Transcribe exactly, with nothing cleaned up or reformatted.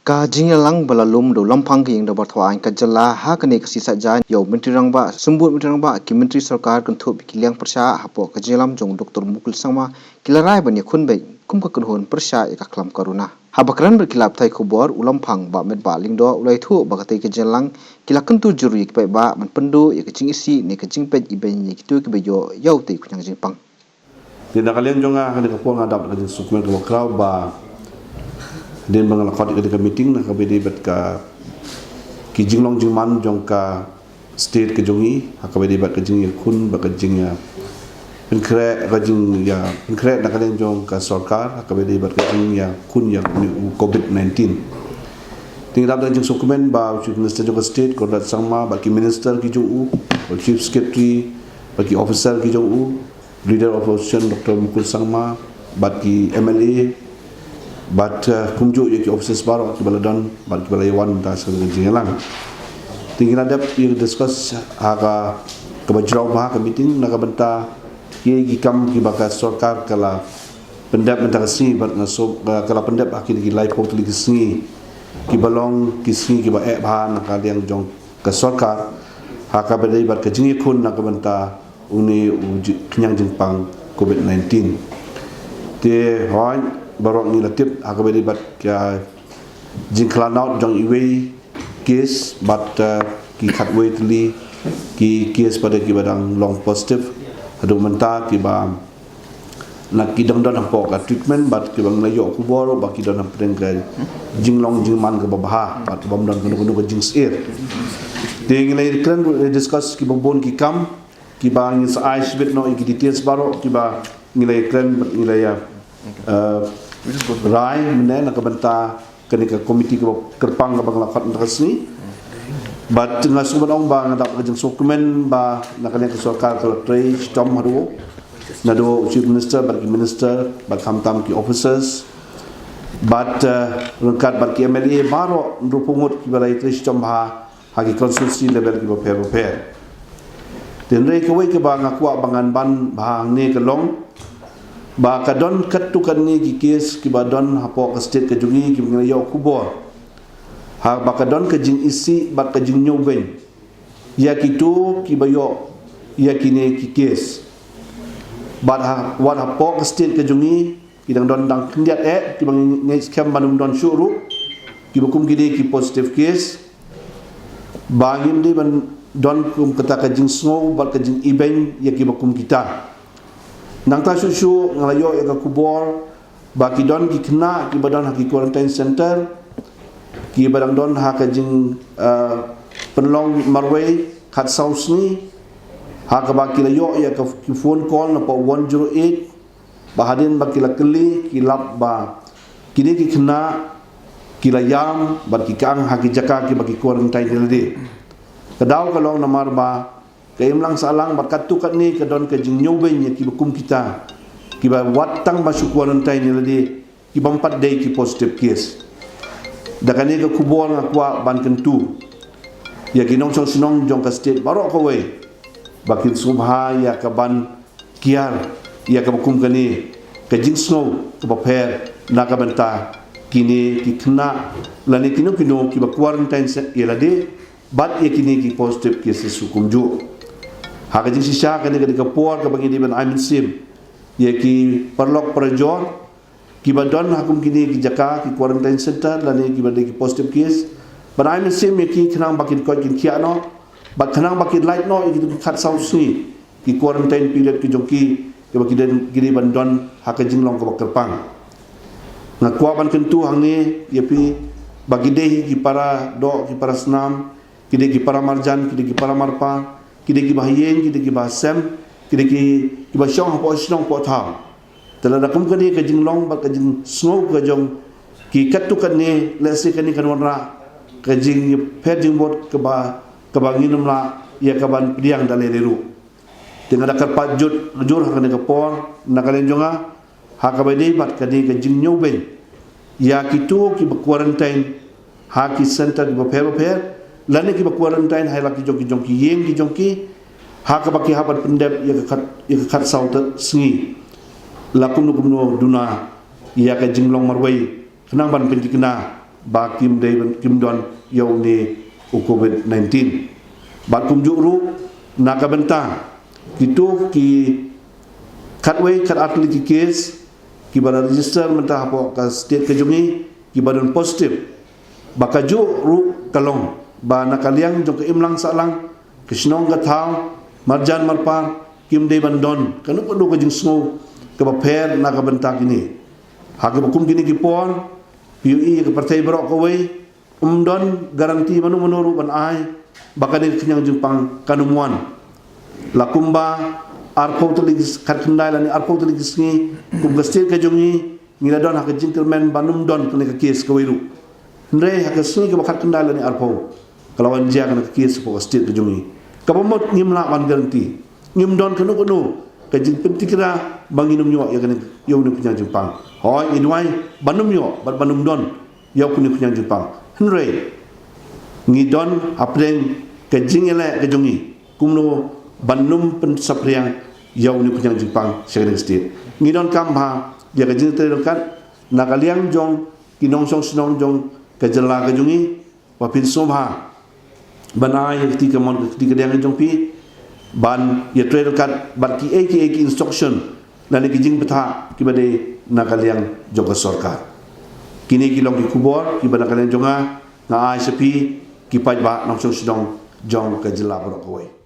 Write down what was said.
Ka jingïalang ba la lum da u Lamphang ka ïing dorbar thaw aiñ ka jylla ha kane ka sngi saitjaiñ ïa u Myntri Rangbah, Symbud Myntri Rangbah, ki Myntri Sorkar kynthup ïa ki liang pyrshah hapoh ka jingïalam jong u Doktor Mukul Sangma ki la rai ban ïakhun beit kum ka kynhun pyrshah ïa ka khlam corona. Haba kren bad ki lad pathai khubor, u Lamphang Bah Metbah Lyngdoh u la ïathuh ba katei ka jingïalang ki la kyntu jur ïa ki paidbah ban pynduh ïa ka jingisih ne ka jingpeit ibeiñ ïa kito kiba ïoh ïa utei u khñiang jingpang. Te na ka liang jong nga, ha kane ka por nga dap da ka jingsngewkmen kaba khraw ba hadien ba nga la khot ïa kane ka meeting na kaba ïadei bad ka, ki jinglong jingman jong ka state ka jong ngi, ha kaba ïadei bad ka jingïakhun bad ka jingïa pynkhreh, ka jingïa pynkhreh na ka liang jong ka sorkar ha kaba ïadei bad ka jingïakhun ïa une u covid nineteen. Te nga dap da ka jingsngewkmen ba u Chief Minister jong ka state, Conrad Sangma, bad ki minister ki jong u, bad u Chief Secretary, bad ki officer ki jong u, Leader of Opposition Doktor Mukul Sangma, bad ki M L A, bad, uh, kumjuh ïa ki officers baroh kiba la don bad kiba la ïawan mynta sha ka jingïalang. Te ngi la dep ïa discuss ha ka, kaba jraw bha ka meeting na ka bynta ki, ki kam kiba ka sorkar ka la pyndep mynta ka sngi bad nga sngewbha ka la pyndep ha kine ki laiphew tylli ki sngi kiba long ki sngi kiba eh bha na ka liang jong ka sorkar ha kaba ïadei bad ka jingïakhun na ka bynta une u ji-, khñiang jingpang covid nineteen. Te hooid baroh ngi la tip ha kaba ïadei bad ka jingkhlad jong iwei case bad, uh, ki khatwei tylli ki case pat kiba dang long positive haduh mynta kiba na ki dang don hapoh ka treatment bad kiba ngi la ïoh khubor ba ki don hapdeng ka jinglong jingman kaba bha bad kaba ym don kano kano ka jingsyier. Te ngi la kren, discuss kiba bun ki kam kiba ngin sa ai shibit noh ïa ki details baroh kiba ngi la kren bad ngi la ïa, uh, rai mynne na ka bynta kane ka committee kaba kyrpang kaba nga la khot mynta ka sngi. Bad nga sngewbha ban ong ba nga dap ka jingsngewkmen ba na kane ka sorkar ka la trei shitom haduh naduh u Chief Minister bad ki minister bad khamtam ki officers bad, uh, ryngkat bad ki M L A baroh hynriewphew ngut kiba la ïatrei shitom bha ha ki constituency level kiba pher bapher. Te hynrei kawei kaba nga kwah ba ngan ban bha hangne ka long ba ka don katto katne ki case kiba don hapoh ka state ka jong ngi kiba ngi la ïoh khubor ha ba ka don ka jingisih bad ka jingñiewbeiñ ïa kito kiba ïoh ïa kine ki case. Bad ha, wat hapoh ka state ka jong ngi ki dang don dang khyndiat eh kiba ngi ngeit skhem ban ym don shuh ruh kiba kum ki dei ki positive case. Ba ngim dei ban don kum kata ka jingsngew bad ka jingibeiñ ïa kiba kum kita. Nangta shuh shuh nga la ïoh ïa ka khubor ba ki don ki khynnah kiba don ha ki quarantine center kiba dang don ha ka jing, eh, pynlong marwei khatsaw sngi ha kaba ki la ïoh ïa ka, ki phone call na ka one zero eight. Ba hadien ba ki la kylli ki lap ba kine ki khynnah ki la ïam bad ki kang ha ki jaka kiba ki quarantine ïa lade. Ka daw ka long namar ba ka imlang sahlang bad katto katne ka don ka jingñiewbeiñ ïa kiba kum kita kiba wat tang ba shu quarantine ïa lade ki bym pat dei ki positive case. Da kane ka khubor nga kwah ban kyntu ïa ki nongshong shnong jong ka state baroh kawei ba kin sngewbha ïa ka ban kiar ïa kaba kum kane ka jingsngew kaba pher na ka bynta kine ki khynnah lane kino kino kiba quarantine ïa lade bad ïa kine ki positive cases kumjuh. Ha ka jingshisha kane ka dei ka por kaba ngi dei ban ai mynsiem ïa ki paralok parajor kiba don ha kum kine ki jaka ki quarantine center lane kiba dei ki positive case. Ban ai mynsiem ïa ki khnang ba kin koit kin khiah noh bad khnang ba kin lait noh ïa ki khatsaw sngi ki quarantine period ki jong ki kiba ki dei, ki dei ban don ha ka jinglong kaba kyrpang. Nga kwah ban kyntu hangne ïa phi ba ki dei hi ki para doh ki para snam, ki dei ki para marjan, ki dei ki para marpa, ki dei kiba ha ïing, ki dei kiba ha sem, ki dei ki, kiba shong hapoh shnong hapoh thaw. Te lada kum kane ka jinglong bad ka jingsngew ka jong ki katto katne, lehse kane kan wanrah ka jingpher jingbud kaba, kaba ngin ym lah ïa ka ban pdiang da lei lei ruh. Te nga da kyrpad jur jur ha kane ka por na ka liang jong nga ha kaba ïadei bad kane ka jingñiewbeiñ ïa kito kiba quarantine ha ki center kiba pher bapher lane kiba quarantine ha la ki jong ki jong ki ïing ki jong ki ha kaba ki hap ban pyndep ïa ka khat, ïa ka khatsaw sngi la kumno kumno duna ïa ka jinglong marwei khnang ban pynthikna ba kim dei, kim don ïa une u covid nineteen. Bad kumjuh ruh na ka bynta kito ki khatwei khatar tylli ki case kiba la register mynta hapoh ka state ka jong ngi kiba don positive, ba kajuh ruh ka long ba na ka liang jong ka imlang sahlang, ka shnong ka thaw, marjan marpar, kim dei ban don kano kano ka jingsngew kaba pher na ka bynta kine. Ha kaba kum kine ki por phi ïohi ka pyrthei baroh kawei, ym don guarantee mano mano ruh ban ai ba kane ka khñiang jingpang kan ym wan. La kumba arphew tylli ki s-, khatkhyndai lane arphew tylli ki sngi kum ka state ka jong ngi, ngi la don ha ka jingkyrmen ban ym don kane ka case kawei ruh. Hynrei ha ka sngi kaba khatkhyndai lane arphew ka la wan jia kane ka case hapoh ka state ka jong ngi, kaba mut ngim lah ban guarantee, ngim don kano kano ka jingpyntikna ba ngin ym ïoh ïa kane, ïa une u khñiang jingpang. Hooid, ngi duwai ban ym ïoh bad ban ym don ïa une u khñiang jingpang. Hynrei ngi don hapdeng ka jingïaleh ka jong ngi kumno ban ym pynsaphriang ïa une u khñiang jingpang sha kane ka state. Ngi donkam bha ïa ka jingtrei ryngkat na ka liang jong ki nongshong shnong jong ka jylla ka jong ngi, ba phin sngewbha ban ai ïa ka kti kamon, ka kti kadiang jong phi ban ïatrei ryngkat bad kiei kiei ki instruction lane ki jingbthah kiba dei na ka liang jong ka sorkar. Kine ki long ki khubor kiba na ka liang jong nga, nga ai sha phi ki paidbah nongshong shnong jong ka jylla baroh kawei.